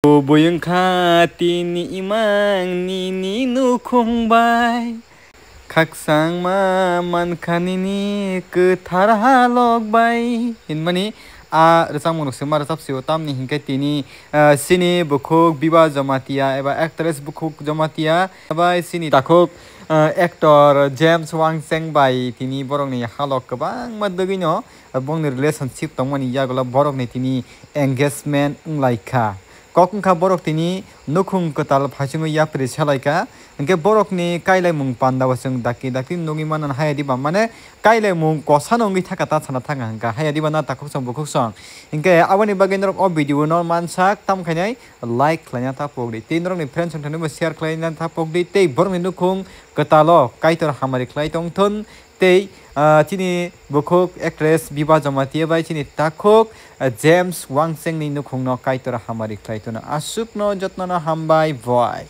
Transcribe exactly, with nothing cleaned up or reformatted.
Kubui wngkha tini imang nini nukhung bai, khakchangma mankha nini kwthar halok bai. Hinmani a rwchapmung rok se ma rwchap sio, tamni hinkhe tini, ah, chini bukhuk Biba Jamatia eba actress bukhuk Jamatia bai chini takhuk, ah, actor James Wangcheng bai tini borokni halok kwbangma dwgwino bongni relationship tongmani yagulo borokni tini engagement wnglaikha. Kok wngkha borok tini nukhung kwtal phaichingwi yapri salaikha. Hinkhe borokni kailaimung pandao chwng dakti dakti nugwi mano, haya diba mane kailaimung kosano wngwi thaka ta sana thanga hinkha, haya diba na takhuk song bukhuk song. Hinkhe aboni bagwi norok o video no mansak, tam khainai like khlaina ta pokdi tei norokni friends wngthani bo share khlaina ta pokdi tei borokni nukhung kwtalo Kaitor hamari khlai tongthun. Tei, ah, chini bukhuk actress Biba Jamatia bai chini takhuk, ah, James Wangchengni nukhungno Kaitor hamari khlai tono. Aswkno jotnono hambai bye.